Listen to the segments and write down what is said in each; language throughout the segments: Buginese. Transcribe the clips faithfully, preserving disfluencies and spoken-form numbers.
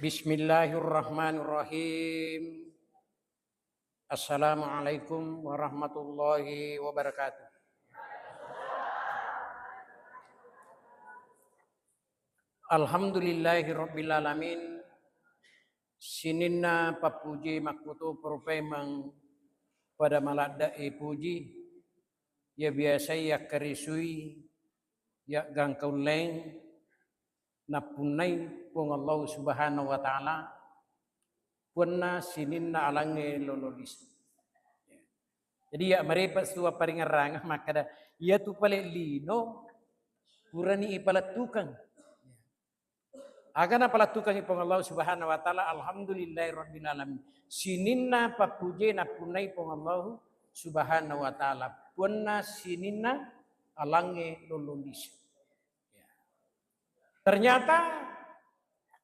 Bismillahirrahmanirrahim. Assalamualaikum warahmatullahi wabarakatuh. Alhamdulillahirabbil alamin. Sininna pappuji makkutoparo paimeng pada maladde'e puji, iya biasai yakkarisui, yaggangka ulleng, nappunnai Puang Allah Subhanahu wa Ta'ala, puanna sininna alangnge lolo lisu. Jadi, iya marepa suwa paringerrangeng makkeda, iyatu pale lino purani ipalettukeng. Aga napalettukengngi Puang Allah Subhanahu wa Ta'ala, alhamdulillahirabbil alamin. Sininna pappuje nappunnai Puang Allah Subhanahu wa Ta'ala, puanna sininna alangnge lolo lisu. Ya. Ternyata,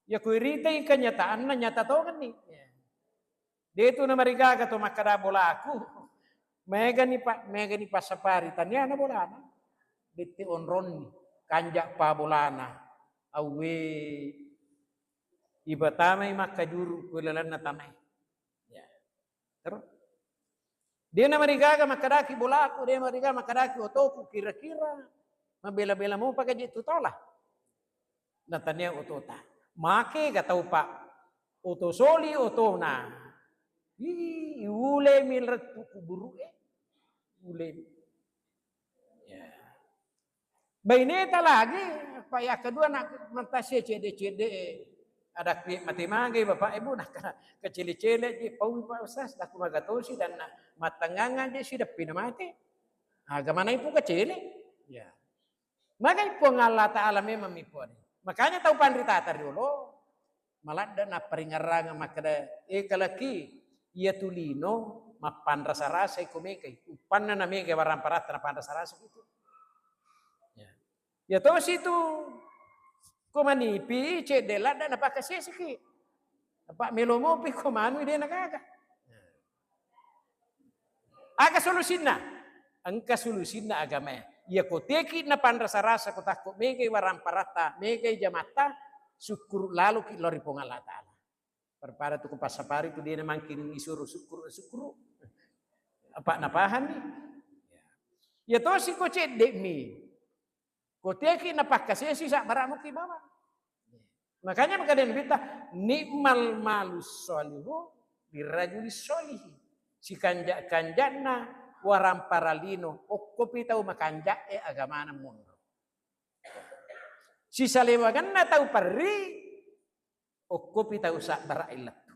ya, kuiritai kenyataanna, nyata tongenni. Ya. De' tu namarigaga to makkeda bolaku. Megani pa-, megani passapari, taniana bolana. Bette onronni, kanja pa bolana. Awwe, ipatamai makkajuru ku lalenna tanae. Ya. Terus, de' namarigaga makkedaki bolaku, de' namarigaga makkedaki otoku, kira-kira mabela-bela mopa gaji tu tola. Natania otota. Make ga tau, Pak? Oto soli otona. Ih, ulemi lettu kuburu'e. Ulemi. Ya. Baineta lagi, apa yang kedua nak mentasi cede-cede. Ada kuwi mate magai Bapak Ibu, nak kecele-cele ji, paui Pak Ustaz, dak maga tosi dan nak matanganga je si deppi na mate. Aga mana ipu kecele? Ya. Magai Puang Allah Ta'ala memang mipuani. Makanya tau panritata riolo, maladde napparingerrangeng makkeda, "Eh, kalaki, iyatu lino mappanrasa-rasa iko megai. Uppanna na megai waramparatta napanrasa-rasa itu." Ya. Ya tosi tu, ko manipi, cedde ladde napakkaseseki. Apa melo mopi ko manui de nagaga. Aga solusinna? Engka solusinna agamae. Iya ko teki napanrasa-rasa ko takko megai waramparatta, megai jamatta, sukkuru laloki lao ri Puang Allah Ta'ala. Pada-pada tu ko passapari tu de namangkin isuro sukkuru, sukkuru. Apa napahanni? Ya. Ya tosi ko ceddemi. Ko teki napakkasesi sabbara muki bawang. Makanya makkedai Nabitta, "Ni'mal malus sholihu lirrajulis sholihi." Sikanja-kanjanna warampara lino, okkopi tau makanja'e agamana monro. Sisalewangenna tau perri, okkopi tau sabbara lettu.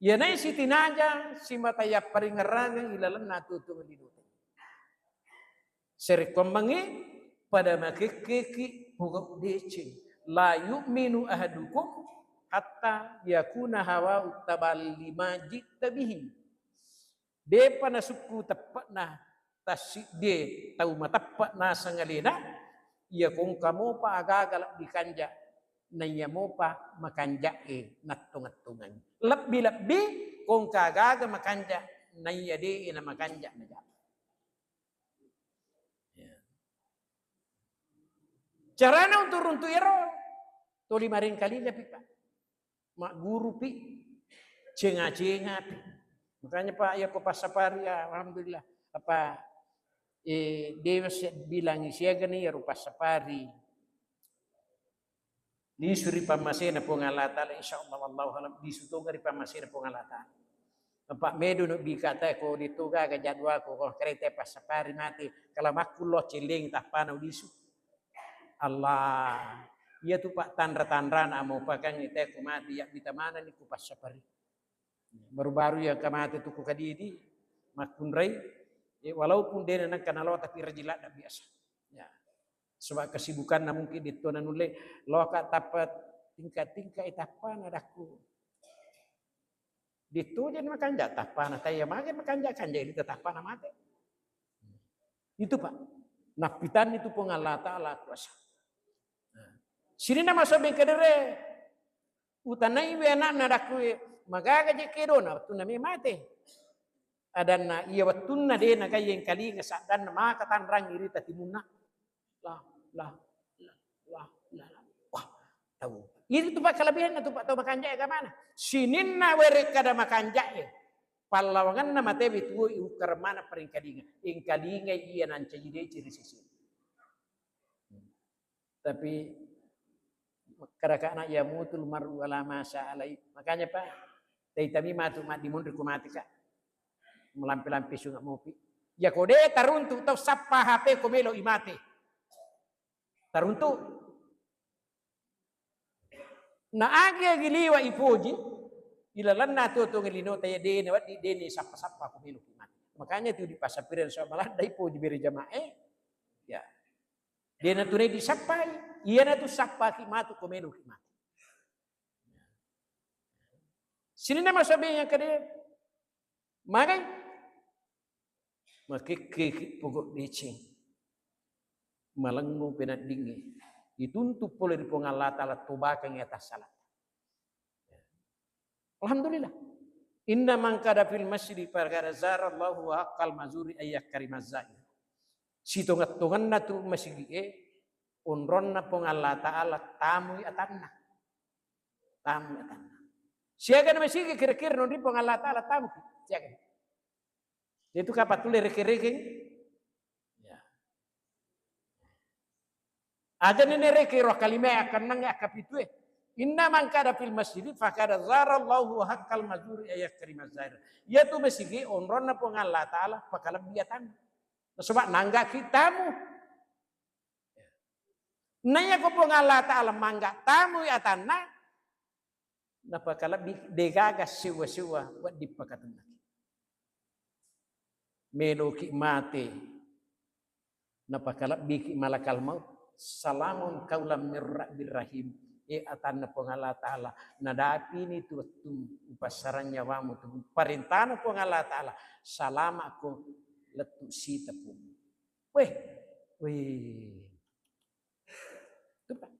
Iyanai sitinaja simata yapparingerrangeng ilalenna tutung linote. Serekkuammengngi pada makekkeki pogau deceng. La yu'minu ahadukum hatta yakuna hawau taba'an lima ji'ta bihi. Depa nasukku teppe'na tassiddie tau mateppe' naseng alena, iya ko engka mopa agaga lebbi kanja, naiya mopa makanja'e nattong-ttongang. Lebbi-lebbi ko engka agaga makanja, naiya de'e namakanja najama. Ya. Carana untuk runtu ero, toli marengkalingapi, Pak. Maggurupi, cenga-cengapi. Makanya, Pak, iya ko passapari, ya, alhamdulillah. Apa, eh, dewa se-, bilang siaga nih, ya, ru passapari. Lisu ri pammasena Puang Allah Ta'ala, insya Allah, wallahu alam, lisu toga ri pammasena Puang Allah Ta'ala. Apa medu no bikata ko di toga ga jadwal ko, ko kereta passapari mati. Kalau makkullo celeng tappana lisu. Allah, iya tu, Pak, tanra-tanrana amo pakang ite ku mati, ya, bita manani ku passapari. Baru-baru yang kamate tu ku kadidi, makkunrai, eh, walaupun dena nangka nalo tapi rajin ladda biasa. Ya. Sebab kesibukanna mungkin di tona nulle, loka tappa tingka-tingka itappa nadakku. Ditujani makanja tappana, taiya mage makanja-kanja, ini tetappana mate. Itu, Pak. Nappitanni tu Puang Allah Ta'ala kuasa. Sininna maso bengkedere, utanaiwi anakna dakkue, magaga je kedona, wettunna me mate. Adanna, iya wettunna de nagaiyeng kalinga saddanna maka tanrang irita timunna. Lah, lah, lah, lah, lah, lah. Wah, tau. Itu tu Pak kelebihanna tu Pak tau makanja'e agamana. Sininna were kada makanja'e. Pallawangenna matewe tuwoi ukkara mana paringkalinga. Engkalingai iya nancaji deceng ri sisi. Tapi kada kana ya mutul mar'u ala ma sya alai. Makanya Pak, taitami matu maddimonri ku mati Kak. Melampe-lampe sunga mopi. Ya ko de taruntu tau sappa H P ko melo i mate. Taruntu. Na agi-agi liwa ipoji, ilalanna tu tu linota ya dene waddi dene sappa-sappa ko melo i mate. Makanya tu di pasapireng so maladda ipoji bere jamae. Ya. Dena tunai disappai, iyana tu sappaki matu ko melo ki mate. Sininna masabe yang kade magai makekke pogok deceng. Malengngu penaddingnge. Dituntu pole ri Puang Allah Ta'ala tobakengngi atas salah. Alhamdulillah. Inna man kada fil masjidi faqad zara Allahu haqqal mazuri ayyakkarimaz zair. Sitongeng-tongenna tu masigi'e onronna Puang Allah Ta'ala tamui atanna. Tamui atanna. Siaga na masigi kira-kira nonri Puang Allah Ta'ala tamuki. Siaga. Itu kapattulle reke-rekeng. Ya. Aja nene reke ro kalime akennang akapitue. Inna man kada fil masjidi fakada zarallahu haqqal mazuri ayyakkarimaz zair. Iya tu masigi onronna Puang Allah Ta'ala pakalebbi atanna. Nasaba nanggaki tamu. Naiya ko Puang Allah Ta'ala mangga tamui atanna, napakalebbi degaga sewa-sewa wedding pakatennaki. Meloki mate, napakalebbiki malakal maut, salamun qaulam mir rabbir rahim. E atanna Puang Allah Ta'ala, nadapini tu wettu upassarang nyawamu tu parentana Puang Allah Ta'ala, salama'ko lettu sita Puang. Weh, weh. Tupa.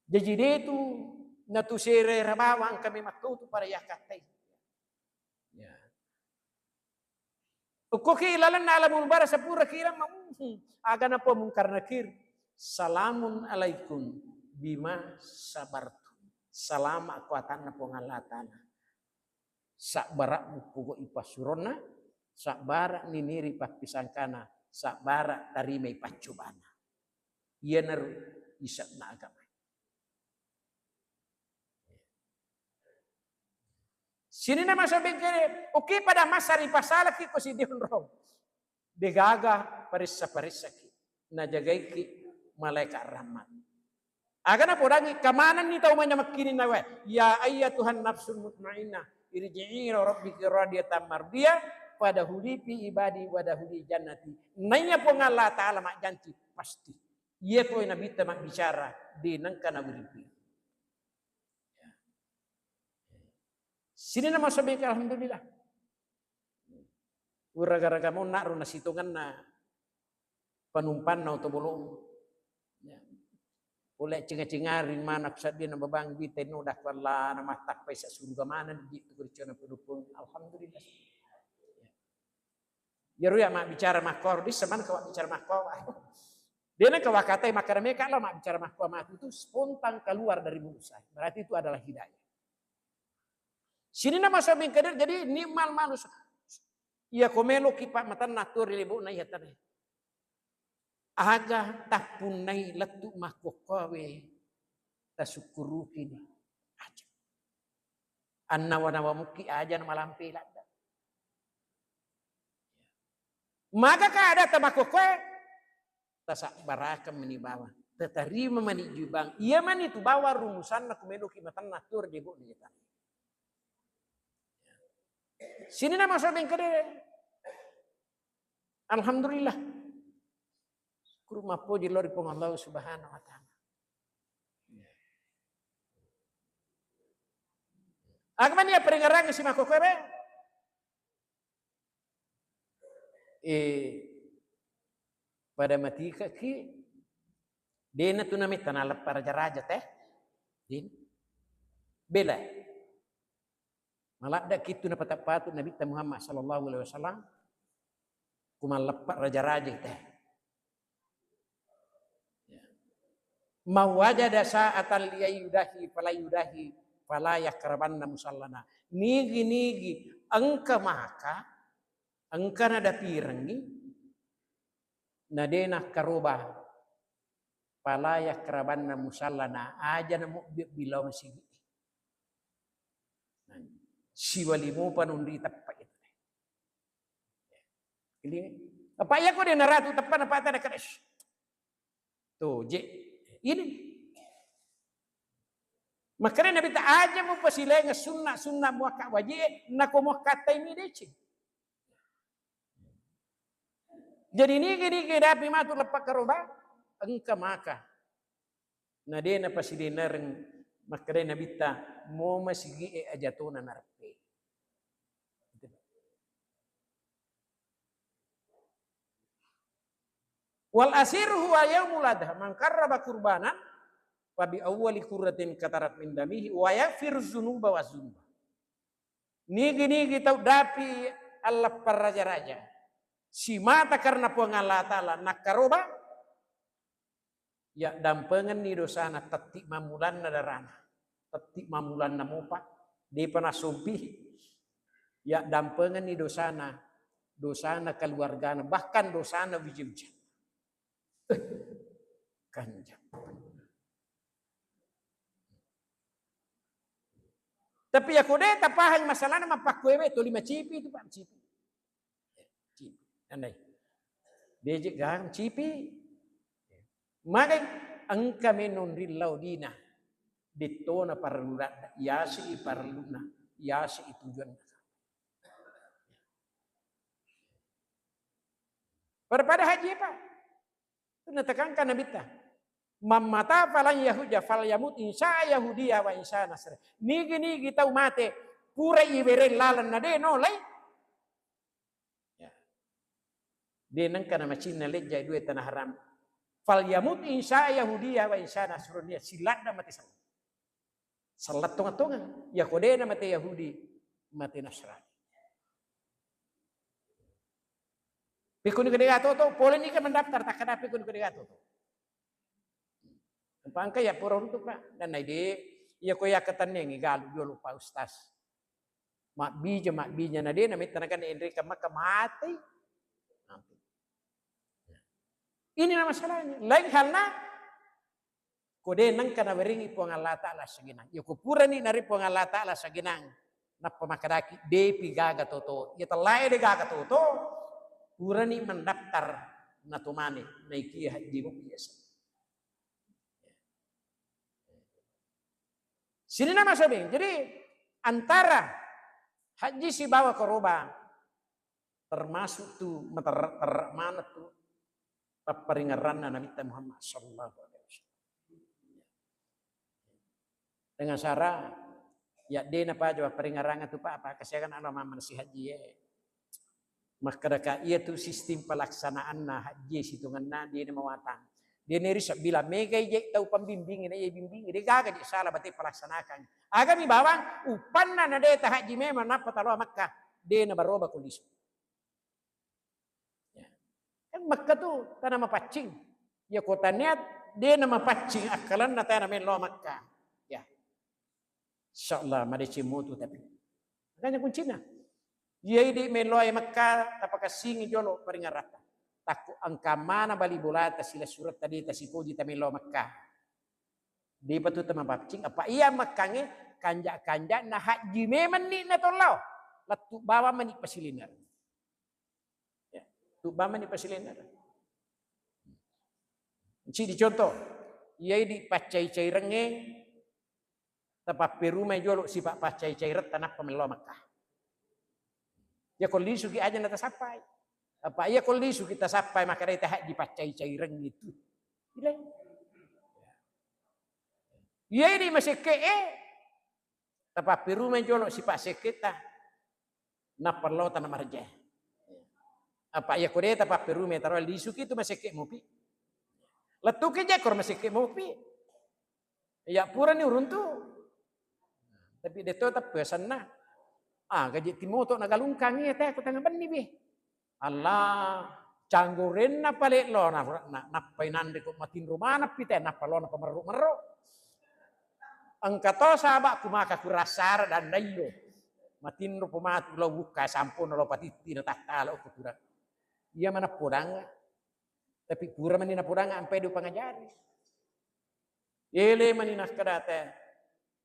Jaji de tu natu serera bawang kami makkau tu pada yakattai. Ya. Ukkoki lalenna alamul bara sapura kilang ma, hmm, aga napa Mungkar Nakir. Salamun alaikum bima sabartum. Salama ko atanna Puang Allah Ta'ala. Sabbara muppugo ipassuronna, sabbara niniri pappisangkana, sabbara tarimai paccobana. Iyanaro ise'na agama. Sininna masa bengkere, oke pada masa ripasalaki ko siddi onrong. Degaga paressa-paressaki, najagaiki malaika rahmat. Aga napodangi kamanenni tau manya makkini nawa, ya ayyatuhan nafsul mutmainnah, irji'i ila rabbiki radiyatan mardiyah, fadkhuli fi ibadi wadkhuli jannati. Naiya Puang Allah Ta'ala majjanci, pasti. Iya toi Nabitta mabbicara, de nengka nawiripi. Sininna masobek, alhamdulillah. Uraga-raga monna ro nasitongenna panumpanna oto bolong. Ya. Pole cinga-cingari mana kusaddina babang bita no dakwalla na mattappai sa suruga mana ditu kericana pedukung. Alhamdulillah. Iyaro ya mabbicara makko, dissa maneng ko mabbicara makko. Dena ke wakatai makkeda meka lo mabbicara makko matu itu spontan keluar dari mulut saya. Berarti itu adalah hidayah. Sininna masobek kadir, jadi nikmal manus. Iya ko meloki pa matanna tu ri lebo'na iya tane. Aga tappunnai lettu makkokkoe tasukkurukini. Aja. Annawa-nawa mukki aja na malampe ladda. Maka ka ada tamakokkoe tasabbarakeng mani bawang, tatarima mani jubang. Iya mani tu bawang rumusanna ku meloki matanna tu ri lebo'na iya tane. Sininna masobek kadir. Alhamdulillah. Syukur mappoji lao ri Puang Allah Subhanahu wa Ta'ala. Aga mani ya peringerang si makkokkoe be? Eh, pada matika ki, dena tu nametta naleppa raja-raja teh. Din. Bela. Maladda kitu napatappa tu Nabitta Muhammad sallallahu alaihi wasallam, ku malleppa raja-raja teh. Ya. Mawajada sa'atan liyayudahi falayudahi fala yakrabanna musallana. Nigi-nigi engka maka, engka nadapirengngi, na de nakkaroba, fala yakrabanna musallana, aja namobbi-obbi lao masigi. Siwali mupa nunri teppa itu. Jadi, apa iya ko de naratu teppa na pata na kada. Tuh, je. Ini. Makanya Nabi ta aja mupasilainga sunna-sunna muakka wajib, nako muakkatai mi deceng. Jadi nigi-nigi dapi matu leppa karoba, engka maka. Na de napasidenareng makkedai Nabitta, mo masigi'e aja tona nareppe. Wal asiru huwa yaumul adha, man qarraba qurbanan fa bi awwali qurratin qatarat min damihi wa yaghfiru dzunuba wa dzunuba. Nigi-nigi tau dapi alleppa raja-raja simata karena Puang Allah Ta'ala nakkaroba, yaddampengenni dosana tetti mammulanna darana, tetti mammulanna mopa, depa nasompi, yaddampengenni dosana, dosana keluargana, bahkan dosana wija-wija. Eh, kanjeng. Tapi ya ko de tapahang masalahna mappakkuewe tuli macipi itu, Pak, cipi. Cipi. Andai. Beje gang cipi. Magai engka menung rillau dina. Dettona parellu ladda, yasi parelluna, yasi tujuanna. Pada-pada haji, Pak. Itu natekankan Nabitta. Mammata falan yahuja fal yamut insya Yahudiya wa insya Nasrani. Nigi-nigi tau mate pura iwereng laleng na de nolai. Ya. De nengka na macinna lejja dua tanah haram. Fal yamut insya Yahudiya wa insya Nasrani. Siladda mate sama. Sallattongeng-tongeng. Iya ko de namate Yahudi, mate Nasrani. Pekkoni kedega toto, pole nika mendaftar, takkada pekkoni kedega toto. Pangka ya pura untuk, Pak. Dan naide, iya ko ya ketenengi galu jolo, Pak Ustaz. Mabbija, mabbija na de nametta nakan enre kamaka mati. Mati. Ini na masalahnya. Lain halna Ko de nengka nawerengi Puang Allah Ta'ala saginang. Iya ko purani nari Puang Allah Ta'ala saginang, nappa makkedaki, depi gaga toto. Iya tellae de gaga toto, purani mendaftar natomane, naikia haji mo biasa. Sini nama sobing. Jadi antara haji sibawa koroba, termasuk tu materra-terra maneng tu papparingerranna Nabitta Muhammad sallallahu alaihi wasallam. Dengan syarat, ya de napaja papparingerrang tu, Pak, apa kasiakan Allah mammanasi haji e. Makkedaka iya tu sistem pelaksanaanna haji situngenna de namawatang. De neri sabila megai je tau pembimbing, na iya bimbing, de gaga je salah bate pelaksanakan. Agami bawang, upanna na de ta haji memang nappa taloa Makkah, de nabaroba ko lisu. Ya. Kan Makkah tu tana mapaccing. Ya kota niat de namapaccing akkalanna tana mello Makkah. Ya. Insyaallah madeceng mutu tapi. Makanya kuncina. Iya idi mello e Makkah tapakassingi jolo paringerratta. Takko engka mana bali bolata sila suretta de tasipoji ta mello Makkah. Depa tu tamapaccing, apa iya Makkangnge kanja-kanja na haji memang ni na tolao. Lettu bawang mani pasilinna. Ya, tu bamani pasilenna. Cidi contoh, iyai di paccai-cairengnge, tapapperumai jolo sipa paccai-cairetta nappa mello Makkah. Ya ko lisuki aja na tasappai. Apa iya ko lisuki tasappai, maka dai tahaji paccai-caireng itu. Ile. Iyai di masekke e, tapapperumai jolo sipa sekketa. Nappa lao tana marja. Apa iya ko de tapapperumai taro lisuki tu masekke mopi. Lettuki je koro masekke mopi. Ya purani uruntu. Tapi de to tappesanna. Ah, gaji timoto nagalungkang iya te ko tengah benni be. Allah. Canggorenna pale lona, na-, nappai nanre ko matinro manappi te, nappa lona pamerru-merru. Engka to sabakku maka kurassara dan dairo. Matinro pomatu lo bukka sampona lo patitti na tattala ko kurang. Iya mana podang. Tapi pura mani na podang ampai do pangajari. Ele mani nakkeda te,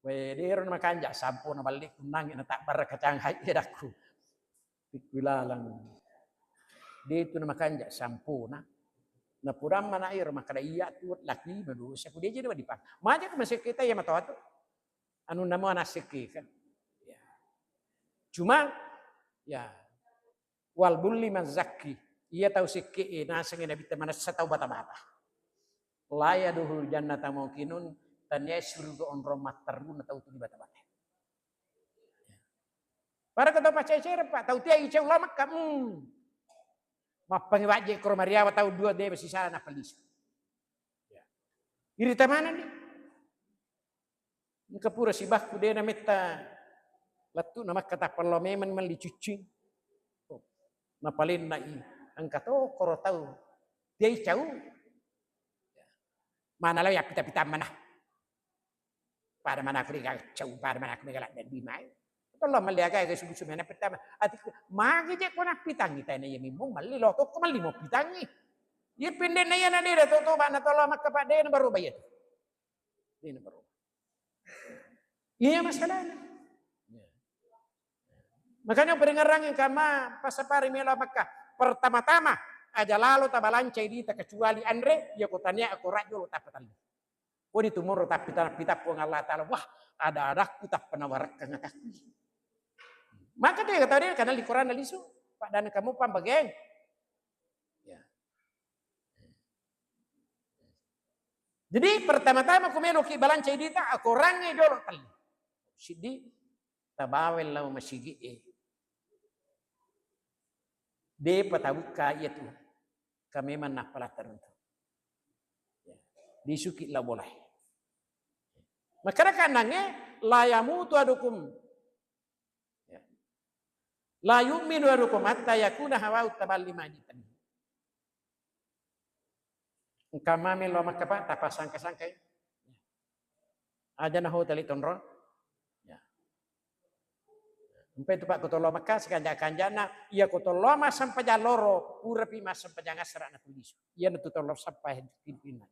"We, dero na makanja sampona ballikku nangi na tabbara kacang hai edakku." Pikku laleng. De tu na makanja sampona. Na pura mana ero makkeda iya tu laki madosa ku de jadi wadipang. Maja ku masih kita ya matoa tu. Anu namo anak siki kan. Ya. Cuma ya Wal bulli mazzakki, iya tau sikki'e nasengngi Nabitta manessa tau bata-bata. La yadkhulul jannata muqinun, tania suruga onrong matterruna tau tuli bata-bata. Pada ko tau paccai-cai, Pak, tau tia icau la Mekka, hmm. Mappangi wajje koro mariawa tau dua de sisala nappa lisu. Ya. Irita manenni? Engka pura sibakku de nametta lettu na Makka tappa lao memang melli cuccing. Oh, napalenna i engka to koro tau. Tiai cau. Mana lao yappita-pita mana. Pada mana aku riga cau, pada mana aku mega ladde di mai. Tolong melli aga subu-subu na pertama. Ati magi je ko nappitangi tena iya mimmo melli lo tokko melli mo pitangi. Iya pendek na iya na de to to mana tolong Makka pak de na baru bayar. Ini baru. Iya masalahnya. Ya. Makanya peringerangi kama pasapari melo Mekah. Pertama-tama aja lalo tabalancai dita kecuali anre, ya kotania aku rajo lo tappa talli. Kodi tumoro tapi tanah pita Puang Allah Ta'ala, wah ada-adakku tappa nawarakka ngatakku. Maka dia kata dia karena likoran lisu, Pak dan kamu pambageng. Ya. Jadi pertama-tama ku meloki balanca idita, akorangnge jolo telli. Siddi tabawa lao masigi e. Depa tabukka iya tu. Ka memang nappalatta runtu. Ya. Disuki lao bolai. Makana kanangnge la yamutu adukum. Ya. La yu'minu ahadukum hatta yakuna hawau taballi majitani. Engka mami lo Makka pak tapasangka-sangkai. Aja na hoteli tonro. Ya. Empe tu pak kotolo Makka sekanja-kanjana iya kotolo massempajang loro purapi massempajang asra na tulisu. Iya na tu tolo sappa pinpin aja.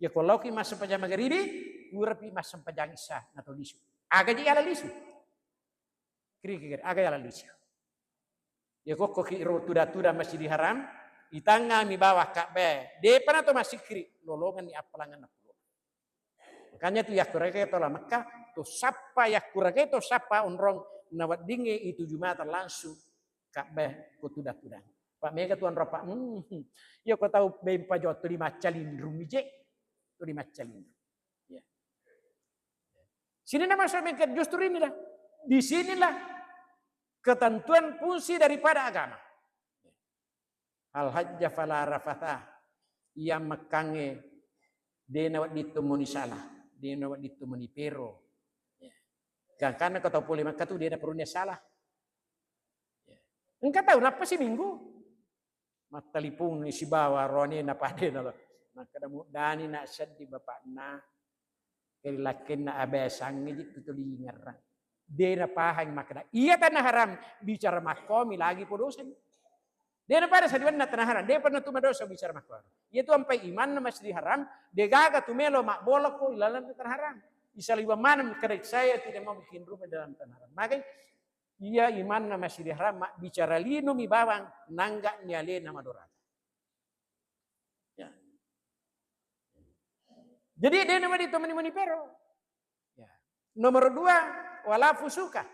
Iya koloki massempajang magaribi purapi massempajang isya na tulisu. Aga ji ala lisu. Kiri-kiri, aga yala lucu. Ya kokko ki ro tuda-tuda Masjidil Haram, itangngami bawah Ka'bah. Depa na to masikri, lolongenni appalanganna pulo. Makanya tu yakkurage to la Mekah, to sappa yakkurage to sappa onrong naweddingnge itu Jumatan langsung Ka'bah ko tuda-tuda. Pak mega tuan ropa, hmm, ya ko tau bempa jotto di macca linrung je, to di macca linrung. Ya. Sini nama saya mikir justru inilah. Di sinilah ketentuan fungsi daripada agama. Al hajja fala rafatha. Iya mekkangnge dena wedding to muni salah, dena wedding to muni pero. Ya. Gangkanna ko tau pole Mekka tu dena perunne salah. Ya. Engka tau nappa si minggu. Mattalipungngi sibawa roanena padena lo. Makkeda muddani na seddi bapakna, kelakkenna abesangngi ji tu tuli ngerrang. De napahang makkeda, iya tanah haram bicara makkomi lagi podosani. De napada sadiwanna tanah haram, de pernah tu madosa bicara makkomi. Iya tu ampai imanna Masjidil Haram, de gaga tu melo mabboloko ilalang tanah haram. Isaliwang maneng kada saya tidak mau bikin rumah dalam tanah haram. Magai Iya imanna Masjidil Haram mabbicara linomi bawang nangga'ni alena madorata. Ya. Jadi dena wedding to muni-muni pero. Ya. Nomor dua, wala fusuka.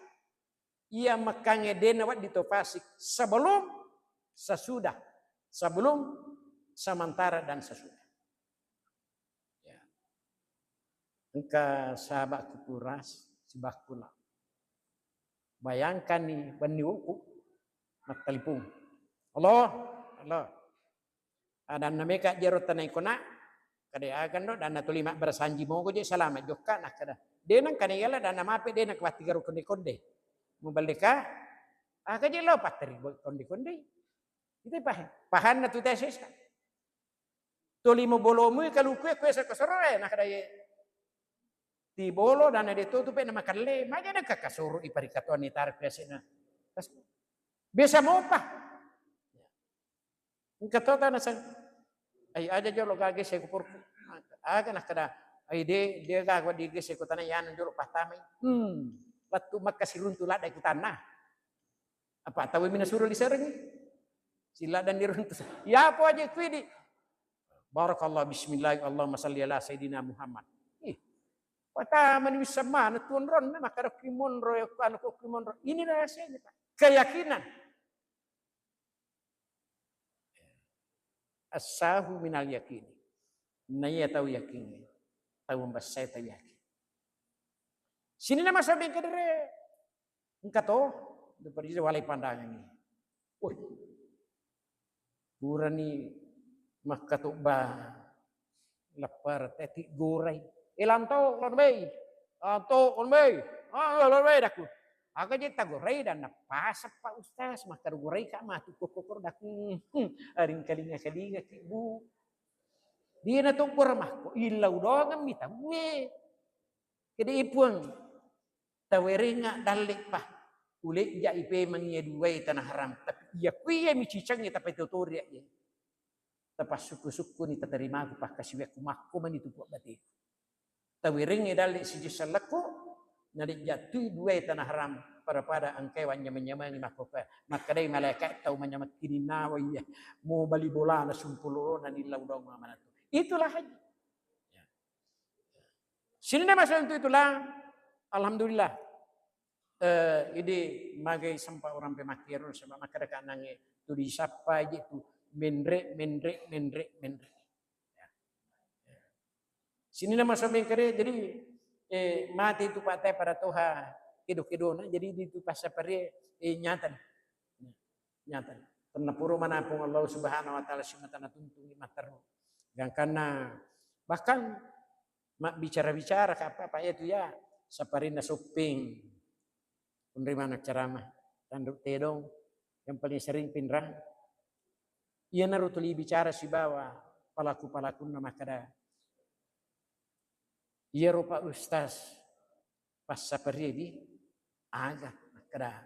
Iya mekkangnge dena wedding to fasik sebelum sesudah, sebelum sementara dan sesudah. Ya. Engka sahabakku pura sibakku lao. Bayangkanni benni uku mattalipung. Halo, halo. Adanna meka jero tanai kona, kade akan do danna tuli mabbara sanji mogo je salama jokka nakkeda. De nengka ne yala danna mape de nengka wattigaru konde-konde. Muballeka, aga je lao patteri konde-konde. Itu paham. Pahanna tu teh sesa. Tolimo bolomu kaluku e kuesa kasoro e, nakadaye. Ti bolo dan de to tu pe namakelle, maja na kakasoro i parikatoan ni tarek biasana. Biasa mopa. Engka to tana sang. Ai aja jolo gage se kuporku. Aga nakkada, ai de, de gaga di ge se kutana yanu jolo patamai. Hmm. Lettu makka siruntu ladda kutanna. Apa tau mina suro diserengi? Sila dan diruntu. Ya apa aja kuidi. Barakallah, bismillah, Allahumma salli ala sayyidina Muhammad. Ih. Patamani wisseng mana tuonronna, makkada ki monro, ya anu ko ki monro. Ini rahasianya, Pak. Keyakinan. Asahu minal yakini. Naiya tau yakin. Tau membassai tau yakin. Sini nama sabeng kedere. Engka to, depa walai pandangangi. Woi. Purani makkatobba lappara teti gorai. Eh, lanto, lon bei. Lanto, lon bei. Ah, lon bei daku. Aga je tagorai dan napaseppa Ustaz, makkada gorai ka matu kokokor daku. Hmm, aring kalinga-kalinga ki, Bu. Dia na to gora makko, illa udongan mi tawwe. Kede ipuang. Tawerengnga dalle pa. Ulejja ipemengngi duai tanah haram. Tapi iya kuiya mi cicengngi tapetotori aja. Tapassukku-sukkuni taterimaku pakkasiwiakku makko mani tu Puang Bateku. Tawerengngi dalle siji sellekku, nalejja tui duai tanah haram pada-pada engkai wanyameng-nyamengi makko ka. Makkedai malaikat tau manyameng kininnawa iya. Mo bali bolana sumpulona nillau daung manatu. Itulah haji. Ya. Sininna masa untuk itulah, alhamdulillah. Eh, idi magai sempa orang pemakiru sebab makkeda kanange tu disappa aja tu menre, menre, menre, menre. Ya. Ya. Sininna masa mengkere, jadi, eh, mati itu patai pada toha kedo-kedona, jadi di itu pasapare, eh, nyata nih. Nyata. Tenna puro manapung Allah Subhanahu wa Ta'ala simata natuntungi matteru. Gangkanna bahkan mabbicara-bicara ka apa-apa itu ya saparinna sopping. Unri mana ceramah, tanduk tedong, yang paling sering pinrang. Iya naru tuli bicara sibawa palaku-palakunna makkada. Iya rupa ustaz. Passaparie di aga makkeda,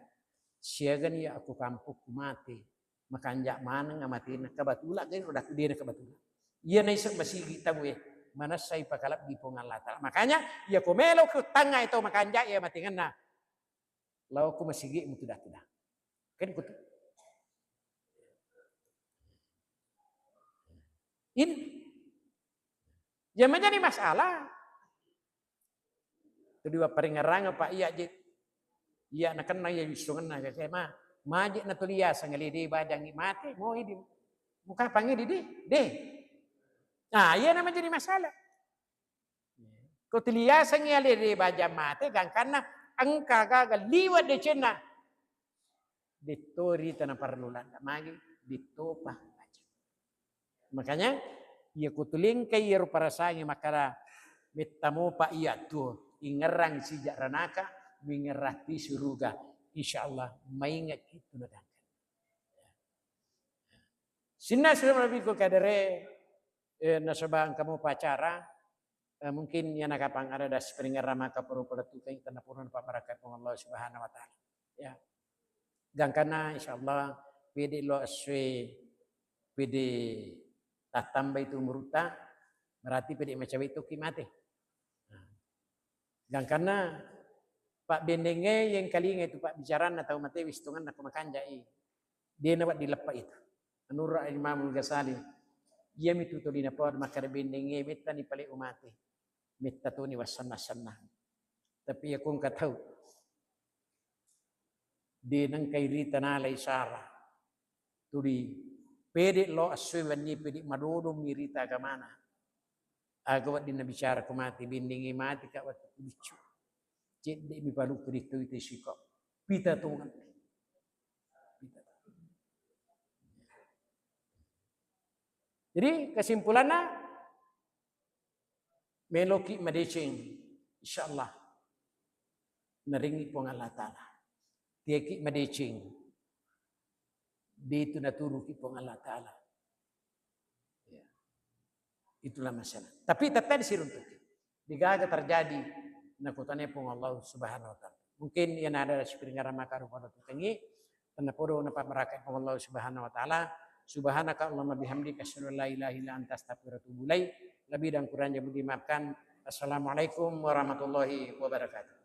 siagani ya aku kampokku mate, makanja maneng amatenna, kabatula gani rodaku dena kabatula. Iya naiseng masigi tau e, manessai pakalebbi Puang Allah Ta'ala. Makanya iya ko melo ku tangnga e tau makanja iya amatenna, lao ku masigi mu tuda-tuda. Kan kutu. Ini yang menjadi masalah. Kedua paringerrangeng, Pak, iya je, iya nakenna iya wissungenna, kaka ma, maje na tuli yaseng ale de bajangngi mate, mo idi. Mukapang idi de, de. Nah, iya nama jadi masalah. Ko tuli yaseng ale de bajang mate, gangkanna engka gaga liwat decenna. Detto rita naparellu ladda magi, dettopa aja. Makanya iya kutulingkai iyaro parasangi makkada, metta mopa iya tuo, ingerrang sija ranaka, mingerrati suruga. Insya Allah mainga kitu nadangkan. Sinna sudah lebih ku kadere, eh, nasaba engka mopa acara, Eh, mungkin iyana kapang ada das peringerang maka pura-pura tukai tenna pura napabarakai Puang Allah Subhanahu wa Ta'ala. Ya. Gangkanna insyaallah pede lo aswe pede tattamba itu umurutta, berarti pede macawe toki mate. Nah. Gangkanna pabbendengnge yang kalinga itu pabbicaranna tau mate wistonganna ko makanjai. Dena wedding leppa itu. Menurut Imamul Ghazali, iyamitu tuli napoada makkeda bendengnge mettani pale umate. Metta toni wassenna-senna. Tapi iya ko engka tau de nengkai rita nalai sara. Tuli pede lo assoe wenni pede madodong mi rita agamana. Aga wedding nabicara ko mate, bendengnge mate ka wettu biccu. Cedde mi paluku ditto ite siko. Pita tongan. Jadi kesimpulanna, meloki madeceng, insyaallah naringi Puang Allah Ta'ala. Tiaki madeceng, Detu naturuki Puang Allah Ta'ala. Ya. Itulah masalah. Tapi tetap disiruntuki. Digaga terjadi nakutane Puang Allah Subhanahu wa Ta'ala. Mungkin yang ada sipiring maka rupa tukengi, tanda podo napa barakai Puang Allah Subhanahu wa Ta'ala. Subhanaka Allahumma bihamdika, asyhadu an la ilaha illa anta, astaghfiruka wa atubu ilaik. Lebih dan kurangnya mohon dimaafkan. Assalamualaikum warahmatullahi wabarakatuh.